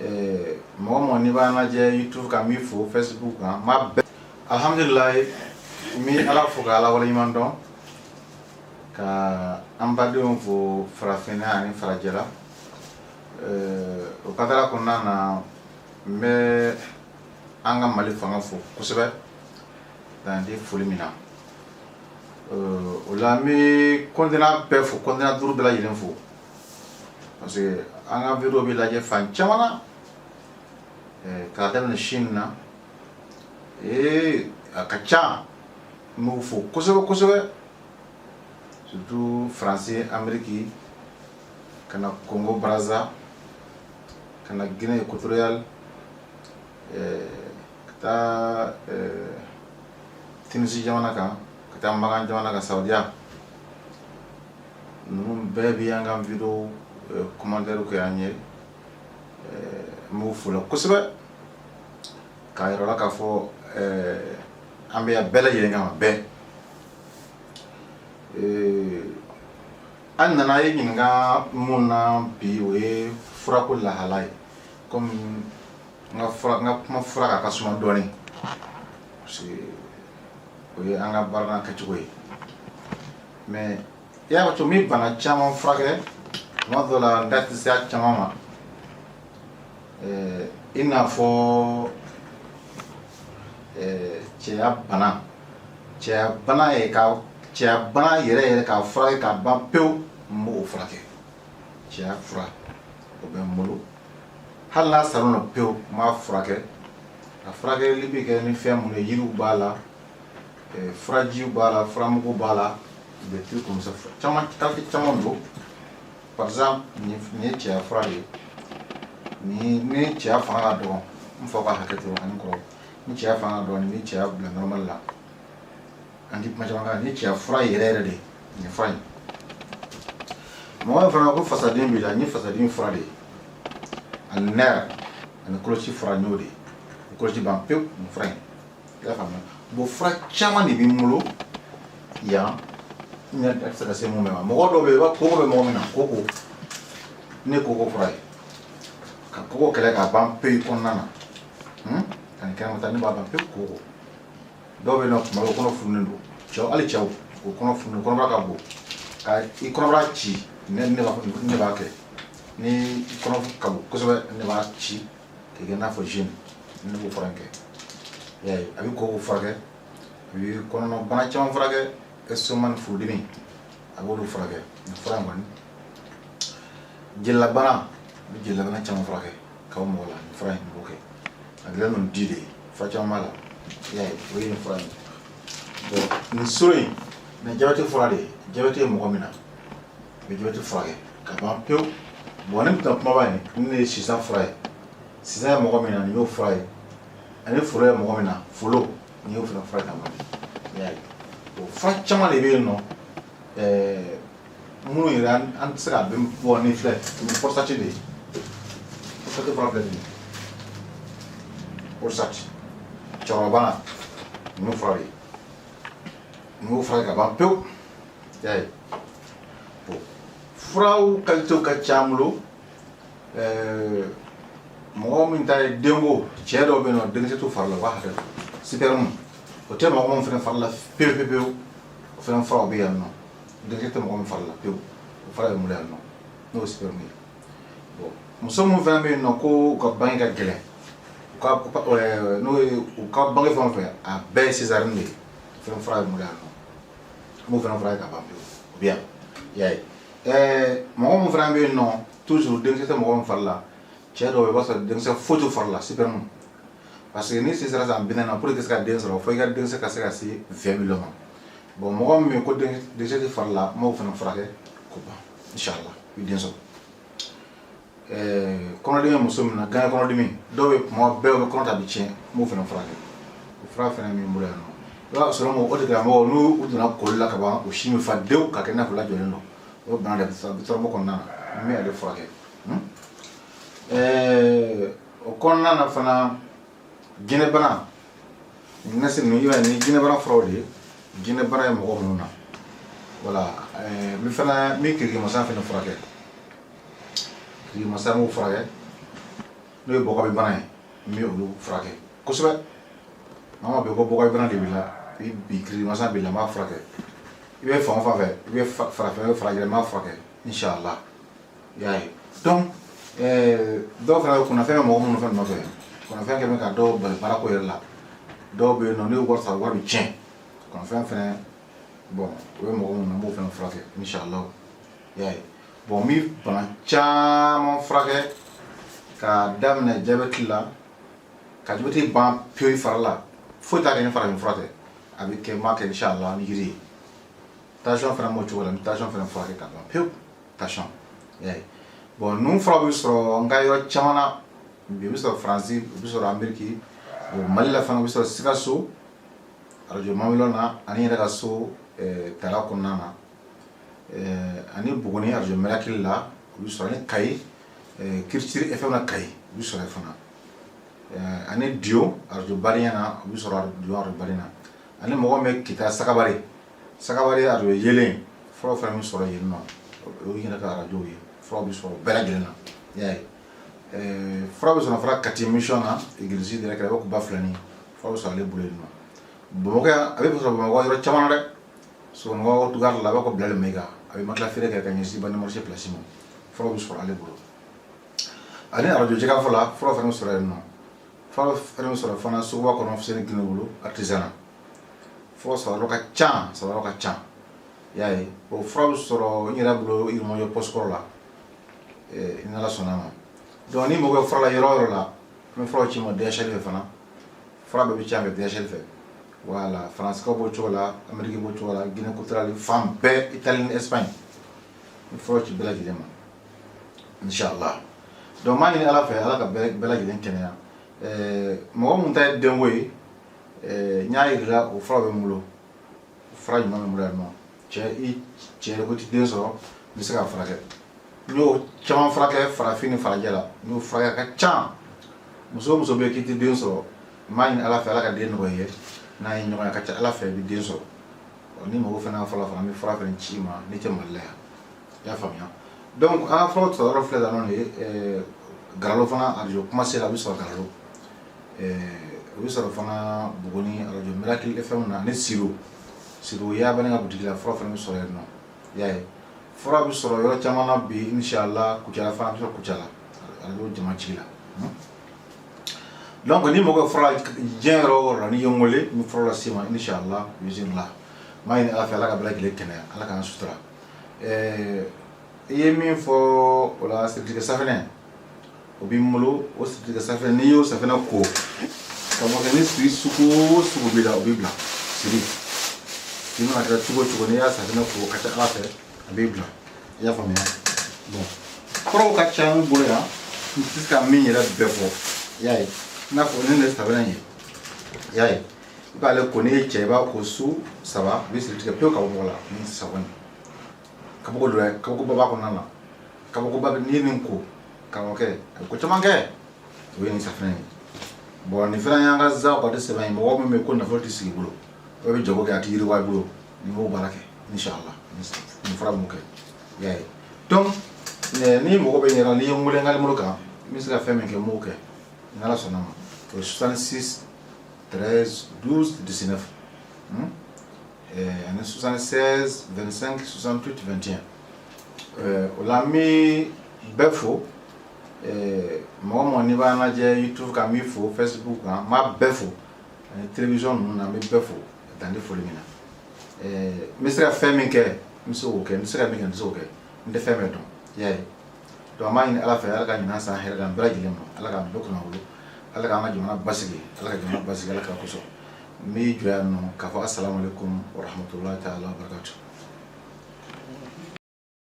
Mɔgɔ mɔgɔ n'i b'an lajɛ YouTube kan, n b'i fo, Facebook kan, n b'a bɛɛ. Alhamdulilayi, n bɛ Ala fo ka Ala waleɲuman dɔn, ka an badenw fo farafinna ani farajɛla. O kadara kɔnɔna na, n bɛ an ka Mali fanga fo kosɛbɛ dan tɛ foli min na. O la, n bɛ continent bɛɛ fo, continent duuru bɛɛ lajɛlen fo, parce que an ka vidéo bɛ lajɛ fan caman na, k'a daminɛ Chine na, ee, a ka ca. N b'u fo kosɛbɛ kosɛbɛ, surtout Faransi, Amérique, ka na Congo Brazza, ka na Guinée équatoriale, ka taa Tunisie jamana kan, ka taa Makan jamana kan, Saudiya. Ninnu bɛɛ bɛ an ka vidéo commentaire kɛ an ye. N b'u fo la kosɛbɛ, k'a yira u la k'a fɔ an bɛ yan bɛɛ lajɛlen kama bɛɛ. An nana ye ɲininka mun na bi, o ye furako lahala ye. Komi n ka fura, n ka kuma fura kan ka suma dɔɔnin, parce que o ye an ka baara kɛcogo ye. Mais i y'a fɔ cogo min, bana caman furakɛ, tuma dɔ la n da tɛ se a caman ma. I n'a fɔ cɛya bana, cɛya bana ye, ka cɛya bana yɛrɛ yɛrɛ k'a furakɛ k'a ban pewu, n b'o furakɛ. Cɛya fura, o bɛ n bolo. Hali n'a salen don pewu, n b'a furakɛ. A furakɛli bɛ kɛ ni fɛn minnu ye, yiriw b'a la, furajiw b'a la, furamugu b'a la, des trucs comme ça, caman, qualité caman don. Par exemple, nin ye cɛya fura de ye. Ni cɛya fanga ka dɔgɔ, n fa ka hakɛ to ani kɔrɔ, ni cɛya fanga ka dɔgɔ, nin bɛ cɛya bila normal la. An ti kuma caman kan. Ni cɛya fura yɛrɛ yɛrɛ de ye nin fura in. Mɔgɔ min fana ko fasadimi b'i la, nin ye fasadimi fura de ye, ani nɛrɛ ani koloci fura, n y'o de ye. Koloci ban pewu, nin fura in. I y'a faamuya? Bon, fura caman de bɛ n bolo yan, n yɛrɛ tɛ se ka se mun bɛɛ ma. Mɔgɔ dɔw bɛ yen, i b'a koko bɛ mɔgɔ min na, koko, ne ye koko fura ye, ka koko kɛlɛ k'a ban pewu i kɔnɔna na, ani kɛnɛmata, ne b'a ban pewu koko. Dɔw bɛ yen nɔ, tuma bɛɛ kɔnɔ fununen don, cɛw, hali cɛw, o kɔnɔ fununen, kɔnɔbara ka bon, ka i kɔnɔbara ci, ne b'a kɛ. Ni i kɔnɔ ka bon kosɛbɛ, ne b'a ci k'i kɛ i n'a fɔ jeune, ne b'o fura in kɛ. I y'a ye, a bɛ koko furakɛ, a bɛ kɔnɔna bana caman furakɛ, estomac ni furudimi, a b'olu furakɛ nin fura in kɔni. Jelilabana, a bɛ jelilabana caman furakɛ ka bɔ mɔgɔ la, nin fura in b'o kɛ. A dilannen don di de ye, fura caman b'a la. I y'a ye, o ye nin fura in. Bon, nin soro in, nin ye jabɛti fura de ye. Jabɛti ye mɔgɔ min na, a bɛ jabɛti furakɛ ka ban pewu. Bon, ne bɛna kumaba in, nin de ye sisan fura ye. Sisan ye mɔgɔ min na, nin y'o fura ye. Ani folo ye mɔgɔ min na, folo, nin y'o fana fura ye ka ban. I y'a ye, bon, fura caman de bɛ yen nɔ, minnu yɛrɛ an tɛ se k'a bɛɛ bɔ. Nin filɛ, nin prostate de ye. Prostate fura filɛ nin ye, prostate, cɛkɔrɔba, nin y'o fura de ye. Nin y'o furakɛ ka ban pewu. I y'a ye, bon, furaw qualité ka ca an bolo. Mɔgɔ min ta ye denko, cɛ dɔw bɛ yen nɔ, denkisɛ t'u fari la, u b'a hakɛ to sperme o tɛ mɔgɔ min fana fari la pewu pewu pewu, o fana furaw bɛ yan nɔ. Denkisɛ tɛ mɔgɔ min fari la pewu, o fura bɛ n bolo yan nɔ, n'o ye sperme ye. Bon, muso min fana bɛ yen nɔ ko u ka bange ka gɛlɛn, u ka n'o ye u ka bange fɛn o fɛn, a bɛɛ ye césarienne de ye, o fana fura bɛ n bolo yan nɔ. N b'o fana furakɛ ka ban pewu, o bɛ yan. I y'a ye, mɔgɔ min fana bɛ yen nɔ, toujours denkisɛ tɛ mɔgɔ min fari la, cɛ dɔw bɛ yen, i b'a sɔrɔ denkisɛ foyi t'u fari la, sperme, parce que ni sen sera san 40 na, pour que i ka se ka den sɔrɔ, fo i ka denkisɛ ka se ka se 20 millions ma. Bon, mɔgɔ min bɛ yen ko denkisɛ tɛ fari la, n b'o fana furakɛ k'o ban, inshallah, i bɛ den sɔrɔ. Kɔnɔdimi bɛ muso min na, gan kɔnɔdimi, dɔw bɛ kuma bɛɛ u bɛ kɔnɔ ta, a bɛ tiɲɛ, n b'o fana furakɛ. O fura fana bɛ n bolo yan nɔ. I b'a sɔrɔ o tigilamɔgɔw, n'u donna koli la ka ban, o si bɛ fa dewu ka kɛ i n'a fɔ lajɔlen don. O bana de bɛ tɔrɔmɔ kɔnɔna na, n bɛ ale furakɛ. O kɔnɔna na fana, jinɛbana nasi ninnu, i b'a ye, ni jinɛbana furaw de ye. Jinɛbana ye mɔgɔ minnu na, wala n bɛ fana n bɛ kirikimasa fana furakɛ. Kirikimasa, n b'o furakɛ. N'o ye bɔkabin bana ye, n bɛ olu furakɛ kosɛbɛ. Maa maa bɛ ko bɔkabin bana de b'i la, i bi kirimasa b'i la, n b'a furakɛ. I bɛ fan o fan fɛ, i bɛ farafin bɛ farajɛ, n b'a furakɛ inshallah. I y'a ye, donc dɔw fana bɛ kunnafɛn bɛ mɔgɔ minnu fɛn nɔfɛ, kunnafɛn kɛ bɛ ka dɔw bali baarako yɛrɛ la. Dɔw bɛ yen nɔ, n'u ye wari sɔrɔ, wari bɛ tiɲɛ. Kunnafɛn fɛnɛ, bon, o bɛ mɔgɔ minnu na, n b'o fana furakɛ inshallah. I y'a ye, bon, n bɛ bana caman furakɛ k'a daminɛ jabɛti la, ka jabɛti ban pewu i fari la. Foyi t'a kɛ ni farafin fura tɛ, a bɛ kɛ, n b'a kɛ inshallah ni yiri ye. Tension fana b'o cogo la, n bɛ tension fana furakɛ ka ban pewu, tension. I y'a ye, bon, ninnu fura bɛ sɔrɔ n ka yɔrɔ caman na bi. U bɛ sɔrɔ Faransi, u bɛ sɔrɔ Ameriki, bon, Mali la fana, u bɛ sɔrɔ Sikaso arajo Mamelɔn na, ani n yɛrɛ ka so Tala kɔnɔna na, ani Buguni arajo Miracle la, u bɛ sɔrɔ, ani Kayi Culture FM na Kayi, u bɛ sɔrɔ yen fana, ani Diyo arajo Badenya na, u bɛ sɔrɔ Diyo arajo Badenya na, ani mɔgɔ min bɛ Kita Sakabare, Sakabare arajo Yelen, furaw fana bɛ sɔrɔ yen nɔ. O ye n yɛrɛ ka arajow ye. Furaw bɛ sɔrɔ bɛɛ lajɛlen na. I y'a ye, fura bɛ sɔrɔ fana Kati mission na, église yɛrɛ kɛrɛfɛ ko ba filani, fura bɛ sɔrɔ ale bolo yen nɔ. Bamakɔ yan, a bɛ sɔrɔ Bamakɔ yɔrɔ caman na dɛ. Sogonikɔ gare la, a b'a fɔ Bilali Mayiga, a bɛ matelas feere kɛ ka ɲɛsin Bandi marché place ma, furaw bɛ sɔrɔ ale bolo. Ani arajo Jɛgɛfɔ la, fura fana bɛ sɔrɔ yen nɔ. Fura fana bɛ sɔrɔ fana suguba kɔnɔ, Fuseni Gindo bolo artisanat. Fura sɔrɔ yɔrɔ ka ca, sɔrɔ yɔrɔ ka ca. I y'a ye, o fura bɛ sɔrɔ n yɛrɛ bolo Yirimajɔ poste kɔrɔ la, ni Ala sɔnna a ma. Donc ni mago bɛ fura la yɔrɔ o yɔrɔ la, n bɛ furaw ci ma DHL fɛ fana. Fura bɛɛ bɛ ci an fɛ DHL fɛ. Voilà, Faransikaw b'o cogo la, Amérique b'o cogo la, Guinée Équatoriale, fan bɛɛ, Italie ni Espagne, n bɛ furaw ci bɛɛ lajɛlen ma inshallah. Donc n b'a ɲini Ala fɛ, Ala ka bɛɛ lajɛlen kɛnɛya. Mɔgɔ mun ta ye denko ye, n y'a yir'i la, o fura bɛ n bolo, fura ɲuman bɛ n bolo yan nɔ. Cɛ, i cɛ ko ti den sɔrɔ, n bɛ se k'a furakɛ. N y'o caman furakɛ farafin ni farajɛ la, n y'o furakɛ a ka ca. Muso o muso bɛ yen k'i tɛ den sɔrɔ, n b'a ɲini Ala fɛ, Ala ka den nɔgɔya i ye. N'a ye ɲɔgɔn ye, a ka ca Ala fɛ, i bɛ den sɔrɔ. Ni mago fana fɔlɔ fana, n bɛ fura fana ci i ma n'i tɛ Mali la yan. I y'a faamuya? Donc an ka furaw sɔrɔ yɔrɔ filɛ yan nɔ nin ye. Garalo fana, arajo Kumasela, a bɛ sɔrɔ Garalo. O bɛ sɔrɔ fana Buguni arajo Miracle FM na, ani Siro, Siro Yabane ka butigi la, fura fana bɛ sɔrɔ yen nɔ. I y'a ye, fura bɛ sɔrɔ yɔrɔ caman na bi inshallah. Kucala fana, a bɛ sɔrɔ Kucala arajo jama jigi la. Donc ni mago bɛ fura la diɲɛ yɔrɔ o yɔrɔ la, n'i ye n wele, n bɛ fura lase i ma inshallah biiznillah. N b'a ɲini Ala fɛ, Ala ka bɛɛ lajɛlen kɛnɛya, Ala k'an sutura. I ye min fɔ o la, siritigɛ safinɛ, o b'i bolo. O siritigɛ safinɛ, n'i y'o safinɛ ko karamɔgɔkɛ, ni siri sugu o sugu b'i la, o b'i bila. Siri i mana kɛ cogo o cogo, n'i y'a safinɛ ko, ka ca Ala fɛ, a b'i bila. I y'a faamuya? Bon, furaw ka ca n bolo yan, n tɛ se ka min yɛrɛ bɛɛ fɔ. I y'a ye, i n'a fɔ nin de safinɛ ye. I y'a ye, i b'ale ko, n'i ye cɛ, i b'a ko su 3, i bɛ siri tigɛ pewu ka bɔ mɔgɔ la ni savon ye. Kabako dɔ ye, kabakoba b'a kɔnɔna na, kabakoba bɛ. N'i ye nin ko karamɔgɔkɛ, a bɛ ko caman kɛ. O ye nin safinɛ ye. Bon, nin fana y'an ka zaw ka sɛbɛn ye. Mɔgɔ min bɛ ko nafolo tɛ sigi i bolo, o bɛ jago kɛ, a tɛ yiriwa i bolo, nin b'o baara kɛ inshallah. Nin fura b'o kɛ. I y'a ye, donc ni mɔgɔ bɛ n yɛrɛ, n'i ye n wele n ka numéro kan, n bɛ se ka fɛn min kɛ, n b'o kɛ ni Ala sɔnna ma. O ye 66 13 12 19 ani 76 25 68 21. O la, n bɛ bɛɛ fo. Mɔgɔ mɔgɔ n'i b'an lajɛ YouTube kan, n b'i fo. Facebook kan, n b'a bɛɛ fo, ani télévision ninnu na, n bɛ bɛɛ fo dan tɛ foli min na. N bɛ se ka fɛn min kɛ, n bɛ se k'o kɛ. N tɛ se ka min kɛ, n tɛ se k'o kɛ. N tɛ fɛn bɛɛ dɔn. I y'a ye, donc an b'a ɲini Ala fɛ, Ala ka ɲinan san hɛrɛ d'an bɛɛ lajɛlen ma. Ala k'an bɛɛ kunna wolo, Ala k'an ka jamana basigi, Ala ka jamana basigi, Ala k'a kosɔn. N b'i jɔ yan nɔ k'a fɔ asalamu aleykum wa rahmatulahi taala wa barakatu.